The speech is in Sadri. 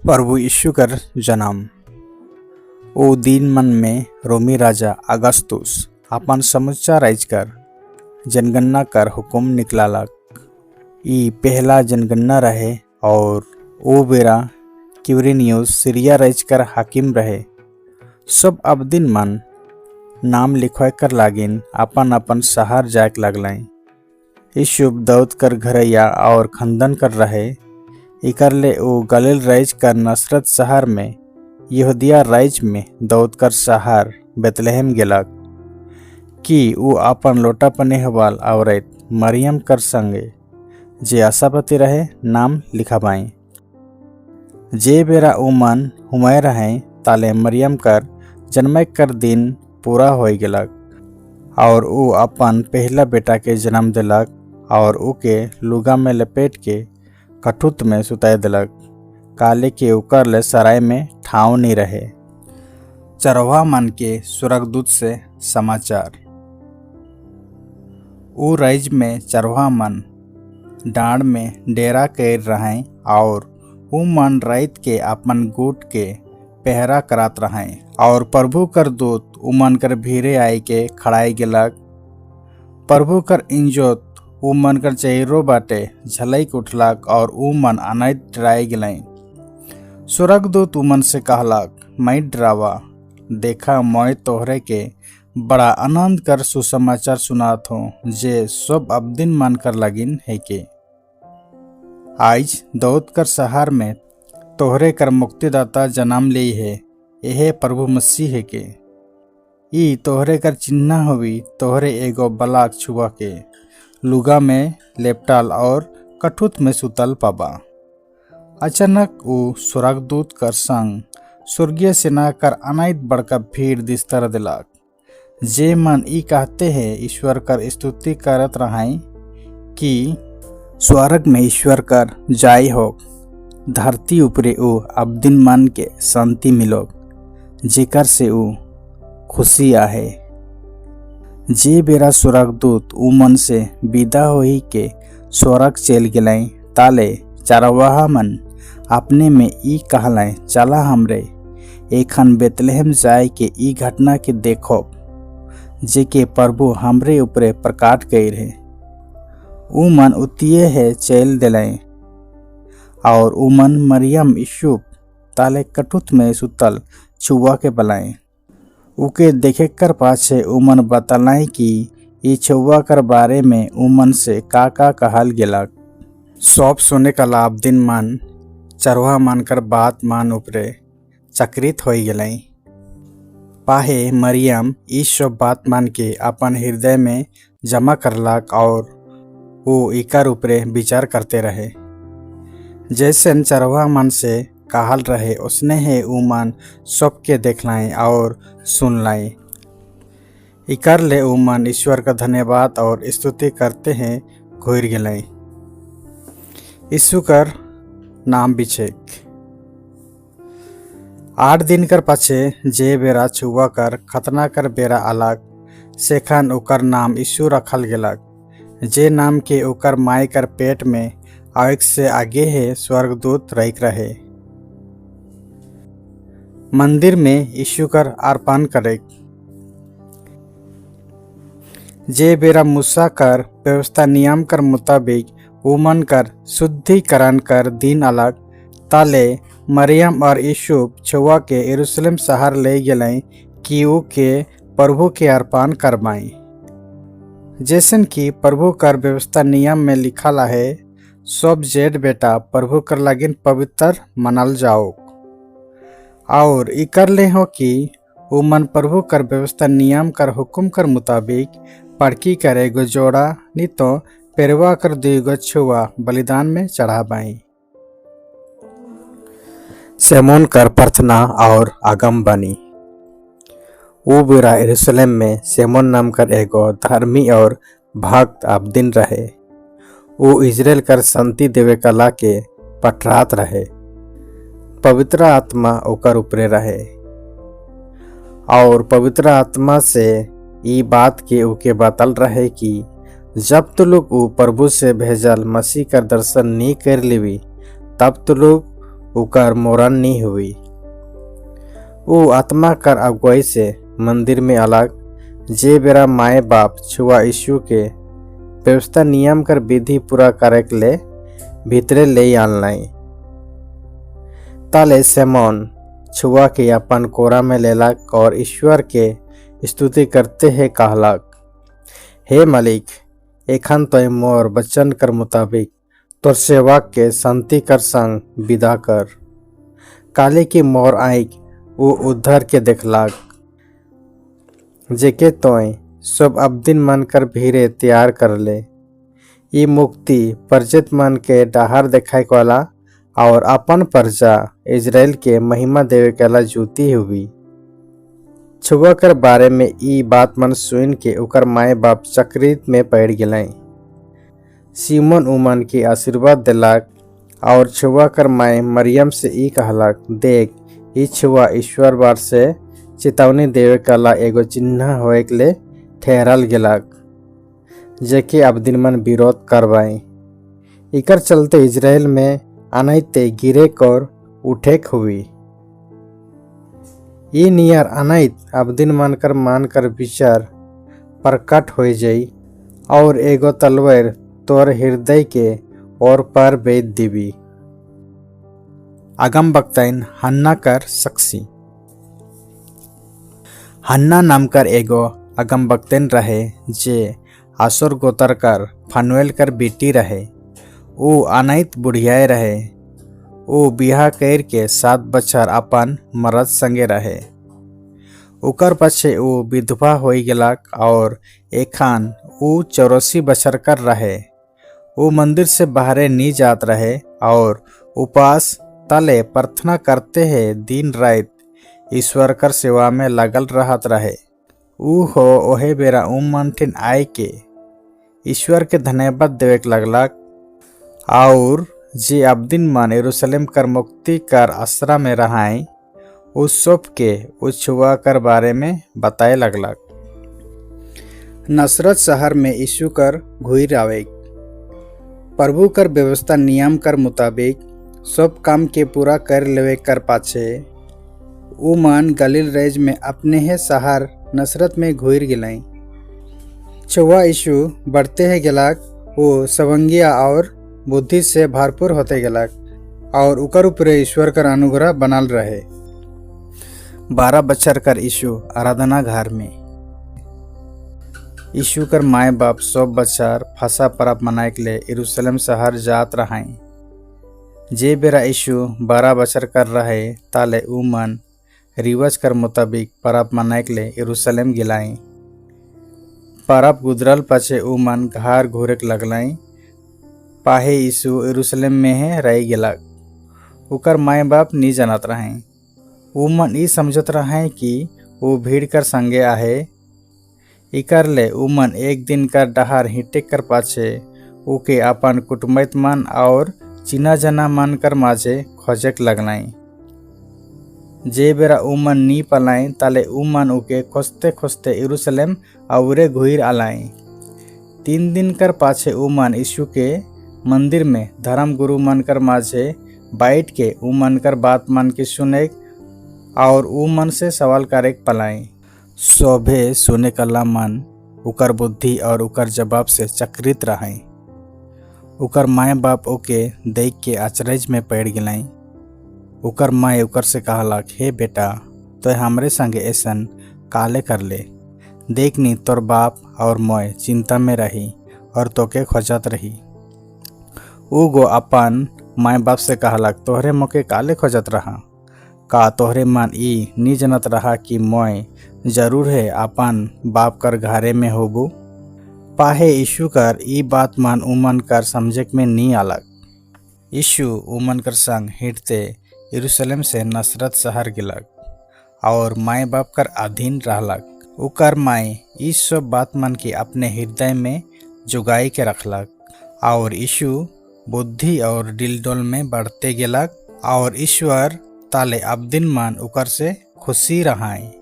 प्रभु यीशु कर जन्म। ओ दिन मन में रोमी राजा अगस्तुस अपन समुच्चा राइज कर जनगणना कर हुकुम निकलालक। ई पहला जनगणना रहे और ओ बेरा क्यूरेनियस सीरिया राइज कर हाकिम रहे। सब अबदिन मन नाम लिखवाए कर लागिन अपन अपन शहर जाए लगलें। यीशु दाऊद कर घरैया और खंदन कर रहे, इकर ले ओ गलील राइज कर नसरत शहर में यहूदिया राइज में दाऊद कर शहर बेतलहम गेलक कि ऊ अपन लोटा पनेहवाल औरत मरियम कर संगे, जे आशापति रहे, नाम लिखबाई। जे बेरा ऊ मन हुमय रहे, ताले मरियम कर जन्मय कर दिन पूरा हो गेलक और ऊ अपन पहला बेटा के जन्म दिलक और ऊके लुगा में लपेट के कठुत में सुताई दिलक, काले के ओकर ले सराय में ठाव नहीं रहे। चरवाहा मन के स्वर्गदूत से समाचार। ऊ राइज में चरवाहा मन डाँड़ में डेरा कर रहे और ऊ मन रात के अपन गुट के पहरा करात रहे और प्रभु कर दूत उमन कर भीरे आई के खड़ाई गेलक। प्रभु कर इंजोत ऊ मन कर चेहरो बाटे झलक उठलक और ऊ मन अनैत डराई गेलें। स्वर्गदूत उमन से कहलक, "मत डरावा, देखा, मैं तोहरे के बड़ा आनंद कर सुसमाचार सुनात हूँ, जे सब अबदिन मन कर लगिन है के आज दाऊद कर शहर में तोहरे कर मुक्तिदाता जन्म ली है, यह प्रभु मसीह है के। ई तोहरे कर चिन्ह होवी, तोहरे एगो बलाक छुआ के लुगा में लेपटाल और कठुत में सुतल पाबा।" अचानक ऊ स्वर्गदूत कर संग स्वर्गीय सेना कर अनाइत बड़का भीड़ दिस्तर दिलाक, जे मन ई कहते हैं ईश्वर कर स्तुति करत रहाई कि स्वर्ग में ईश्वर कर जाय हो, धरती ऊपरे ऊ अबदिन मन के शांति मिलो, जेकर से ऊ खुशी आहे। जे बेरा स्वर्गदूत ऊ मन से विदा होई के स्वर्ग चल गेलें, ताले चरवाहा मन अपने में ई कहलें, "चला, हमरे एखन बेतलहम जाए के ई घटना के देखो, जेके प्रभु हमरे ऊपरे प्रकाट कइर है।" ऊ मन उतिये है चल दिलें और ऊ मन मरियम, यीशु ताले कटुत में सुतल छुआ के बलाएं। उके देखे कर पाछे उमन बतलाएं कि ई छुआ कर बारे में उमन से का का कहल गेलक। सब सुने का लाभ दिन मन चरवाहा मन कर बात मान उपरे चक्रित हो गेलें। पाहे मरियम ई सब बात मान के अपन हृदय में जमा करलक और वो इकर ऊपरे विचार करते रहे। जैसन चरवाहा मन से कहल रहे, उसने है ऊ मन सबके देखलाएं और सुनलाएं। इकर ले ऊ मन ईश्वर का धन्यवाद और स्तुति करते हैं घुर गेलें। यीशु कर नाम बिछेक। 8 दिन कर पाछे जे बेरा छुआ कर खतना कर बेरा अलग, सेखन ओकर नाम यीशु रखल गेलक, जे नाम के ओकर माय कर पेट में आवेक से आगे है स्वर्गदूत रहिक रहे। मंदिर में यीशु कर अर्पण करे। जे बेरा मूसा कर व्यवस्था नियम कर मुताबिक उमन कर शुद्धिकरण कर दिन अलग, ताले मरियम और यीशु छुआ के यरूशलेम शहर ले गेलें कि ऊ के प्रभु के अर्पण करबाई। जैसन कि प्रभु कर व्यवस्था नियम में लिखल है, सब जेठ बेटा प्रभु कर लागिन पवित्र मनल जाओ। और इकर ले हो कि उमन प्रभु कर व्यवस्था नियम कर हुकुम कर मुताबिक पड़की कर एगो जोड़ा नी तो पेरवा कर दुगो छुआ बलिदान में चढ़ाबाई। सेमोन कर प्रार्थना और आगम बनी। ऊ बेरा यरूशलेम में सेमोन नाम कर एगो धर्मी और भक्त अबदिन रहे। ऊ इजराइल कर शांति देवे कला के पठरात रहे। पवित्र आत्मा ओकर ऊपरे रहे और पवित्र आत्मा से ई बात के ओके बतल रहे कि जब तो लोग ऊ प्रभु से भेजल मसीह कर दर्शन नहीं कर लेवी, तब तो लोग उकर मोरन नी हुई। ऊ आत्मा कर अगुवाई से मंदिर में अलग जे बेरा माए बाप छुआ यीशु के व्यवस्था नियम कर विधि पूरा करे के ले भीतरे ले आनलाई। ताले शमौन छुआ के अपन कोरा में लेलक और ईश्वर के स्तुति करते हे कहलक, हे मालिक, एखन तोय मोर बचन कर मुताबिक तोर सेवक के शांति कर संग विदा कर, काले कि मोर आँख ऊ उद्धार के देखलक जेके तोय सब अबदिन मन कर भीरे तैयार करले। ई मुक्ति प्रजेत मन के डाहर देखाए वाला और अपन प्रजा इज़राइल के महिमा देवे वाला ज्योति हुई। छुआ कर बारे में ई बात मन सुन के ओकर माए बाप चकरित में पड़ गेलै। सिमोन उमन के आशीर्वाद देलक और छुआ कर माए मरियम से ई कहलक, देख, ई छुआ ईश्वर बार से चेतावनी देवे वाला एगो चिन्ह होए के ले ठहरल गेलक, जेके अबदिन मन विरोध करबाई। इकर चलते इज़राइल में अनाइते गिरेक और उठेक हुई। ई नियर अनाइत अबदिन मन कर मान कर विचार प्रकट हो जाई और एगो तलवार तोर हृदय के और पार बेच दिबी। अगम बक्तैन हन्ना कर सक्सी। हन्ना नाम कर एगो अगम बक्तैन रहे जे आसुर गोतर कर फनुएल कर बेटी रहे। ऊ अनाइत बुढ़ियाए रहे। ऊ बियाह कर के 7 बछर अपन मरद संगे रहे। उकर पछे ऊ विधवा हो गेलक और एखान ऊ 84 बछर कर रहे। ऊ मंदिर से बाहरे नी जात रहे और उपास तले प्रार्थना करते हैं दिन रात ईश्वर कर सेवा में लगल रहत रहे। ऊ हो ओहे बेरा ऊ मन ठिन आए के ईश्वर के धन्यवाद देवे के लगलक और जे अबदिन मन यरूशलेम कर मुक्ति कर आसरा में रहाई उस सब के उस छुआ कर बारे में बताए लगलक। नसरत शहर में यीशु कर घुर आवे। प्रभु कर व्यवस्था नियम कर मुताबिक सब काम के पूरा कर लेवे कर पाछे ऊ मन गलील राज में अपने ही शहर नसरत में घुर गेलई। छुआ यीशु बढ़ते है गेलक, वो सवंगिया और बुद्धि से भरपूर होते गेलक और उकर ऊपरे ईश्वर कर अनुग्रह बनल रहे। 12 बछर कर यीशु आराधना घर में। यीशु कर माए बाप सब बछर फसा परब मनाए के लिए यरूशलेम शहर जात रहाई। जे बेरा यीशु 12 बछर कर रहे ताले ऊ मन रिवाज कर मुताबिक परब मनाए के लिए यरूशलेम गिलाई। परब गुजरल पछे ऊ मन घर घूरे के लगलाई। पाहे यीशु यरूशलेम में है रह गेलक। उकर माए बाप नी जानत रहे। ऊ मन ई समझत रहे कि वो भीड़ कर संगे आहे। इकर ले ऊ मन एक दिन कर डहार हिटेक कर पाछे ऊके अपन कुटुम्बित मन और चिना जना मन कर माझे खोजेक लगलाई। जे बेरा ऊ मन नी पलाई ताले ऊ मन उके खोजते खोजते यरूशलेम अवरे घुर आलाई। 3 दिन कर पाछे ऊ मन यीशु के मंदिर में धर्म गुरु मन कर माझे बैठ के ऊ मन कर बात मन के सुने और ऊ मन से सवाल करे पलाई। शोभे सुने कला मन उकर बुद्धि और उकर जवाब से चक्रित रहे। उकर माए बाप ओके देख के अचरज में पड़ गई। उकर माए उकर से कहलक, हे बेटा, तो हमरे संगे ऐसन काले कर ले, देखनी तोर बाप और मोय चिंता में रही और तोके खोजत रही। ऊ गो अपन माए बाप से कहलक, तोहरे मोके काले खोजत रहा? का तोहरे मन ई नी जनत रहा कि मोय जरूर है अपन बाप कर घरे में होबू? पाहे यीशु कर ई बात मन उमन कर समझे में नी आलक। यीशु उमन कर संग हिटते यरूशलेम से नसरत शहर गिलक और माए बाप कर अधीन रहलक। उकर माए ई सब बात मन के अपने हृदय में जुगाई के रखलक और यीशु बुद्धि और डिलडोल में बढ़ते गेलक और ईश्वर ताले अबदिन मन उकर से खुशी रहाए।